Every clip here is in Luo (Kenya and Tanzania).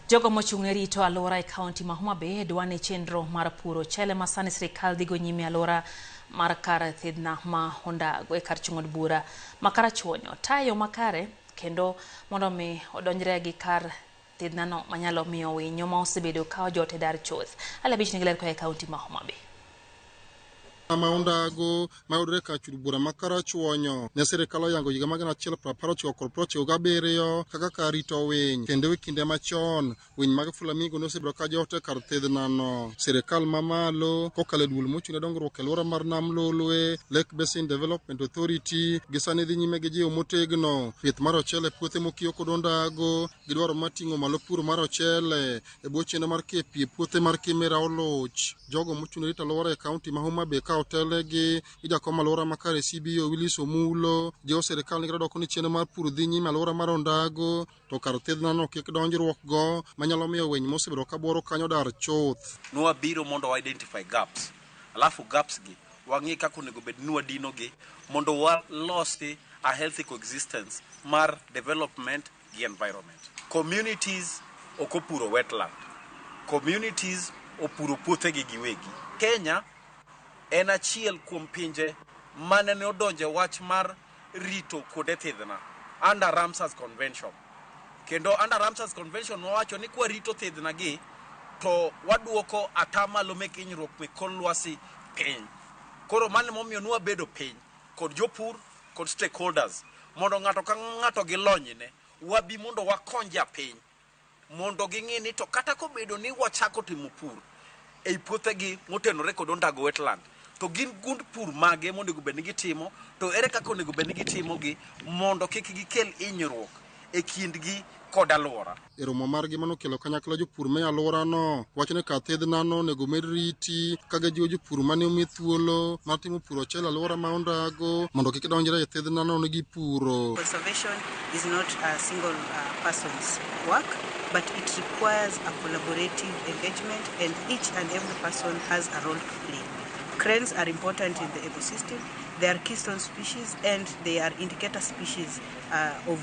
Jogo mochung' ne rito alwora e kaunti ma Homa Bay dwa ni chenro mar puro ochele ma sani sirikal dhigo nyime e alwora mar kar thidhna ma Ondago e kar chung' od bura ma Karachuonyo tayo makare kendo mondo mi odonjre gi kar thidhnano manyalo miyo winyo ma osebedo ka ojot e dar chuth. Ali Abich nigi ler koa e kaunti ma Homa Bay. Ma Ondago mayudore kar chud bura ma Karachuonyo ne sirikal oyango higa mar 1997 kaka kar rito winy kendo e kinde machon winy mag flamingo nosebedo ka jot e kar thidhnano. Sirikal mamalo kokalo e duol mochung' ne dongruok e alwora mar Nam Lolwe, Lake Basin Development Authority, gi sani dhi nyime gi jiwo motegno pith mar ochele e puothe mokiewo kod Ondago gi dwaro mar ting'o malo pur mar ochele e bwo chenro mar keyo pi e puothe mar Kimera Oluch. Jogo mochung' ne rito alwora e kaunti ma Homa Bay ka otelnegi gi jakom alwora ma kare CBO Willis Omulo jiwo sirikal ni gidok ni chenro mar pur dhi nyime alwora mar Ondago to kar thidhnano kik donjruok go manyalo miyo winy mosebedo ka buoro kanyo dar chuth. Nwabiro mondo wa identify gaps, alafu gaps gi wang'i kaka onego bed ni wadino gi mondo walosi a healthy coexistence mar development gi environment. Communities ok opuro wetland, communities opuro puothegi giwegi. Kenya en achiel kuom pinje mane ne odonje wach mar rito kuonde thidhna under Ramsar's Convention. Kendo under Ramsar's Convention wawacho ni kwarito thidhna gi to waduoko atamalo mek hinyruok mek kor lwasi piny. Koro mano emomiyo nwabedo piny kod jopur kod stakeholders mondo ng'ato ka ng'ato gi lonyne wabi mondo wakony japiny mondo ging'i ni to kata kobedo ni wachako timo pur ei puothegi motenore kod Ondago wetland to gin gund pur mage monego bed ni gitimo to ere kaka onego bed ni gitimogi mondo kik gikel hinyruok e kindgi kod alwora. E romo margi manokelo kanyakla jopur me alworano wacho ni kar thidhnano onego med riti ka gijiwo jopur mane omi thuolo mar timo pur ochele alwora ma Ondago mondo kik donjre e thidhnano ni gipuro. Conservation is not a single person's work, but it requires a collaborative engagement, and each and every person has a role to play. Cranes are important in the ecosystem. They are keystone species and they are indicator species of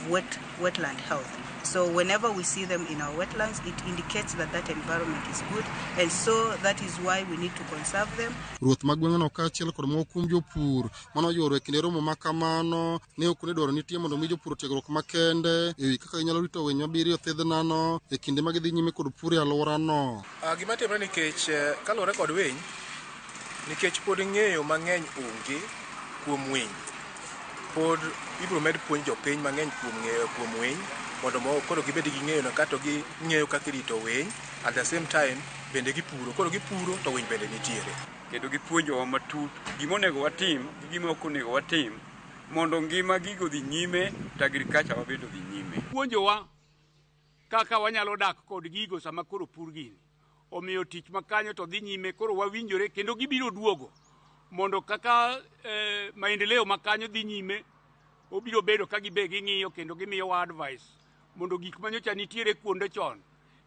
wetland health. So whenever we see them in our wetlands, it indicates that that environment is good, and so that is why we need to conserve them. Ruoth mag gweng'no kaachiel kod moko kuom jopur manoyuoro e kinde romo ma kamano ne ok ni dwaro nitie mondo mi jopur tiegruok makende e wi kaka ginyalo rito winy mabiriyo thidhnano e kinde ma gidhi nyime kod pur e alworano. Gima timore nikech kaluwore kod winy, nikech pod ng'eyo mang'eny onge kuom winy, pod ibiro med puonj jopiny mang'eny kuom ng'eyo kuom winy mondo mo koro gibed gi ng'eyo no kato ging'eyo kaka irito winy, at the same time bende gipuro, koro gipuro to winy bende nitiere. Kendo gipuonjowa matut gima onego watim gi gima ok onego watim mondo ngima gigo dhi nyime to agriculture wa bende odhi nyime. Puonjowa kaka wanyalo dak kod gigo sama koro pur gini. Omiyo tich makanyo to dhi nyime, koro wawinjore kendo gibiro duogo mondo kaka maendeleo makanyo dhi nyime, obiro bedo ka gibe ging'iyo kendo gimiyowa advice mondo gik manyocha nitiere kuonde chon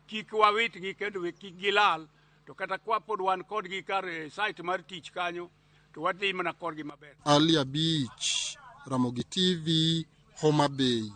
kik wawitgi kendo kik gilal, to kata kwa pod wan kodgi kar site mar tich kanyo to wadhi mana kodgi maber. Ali Abich, Ramogi TV, Homa Bay.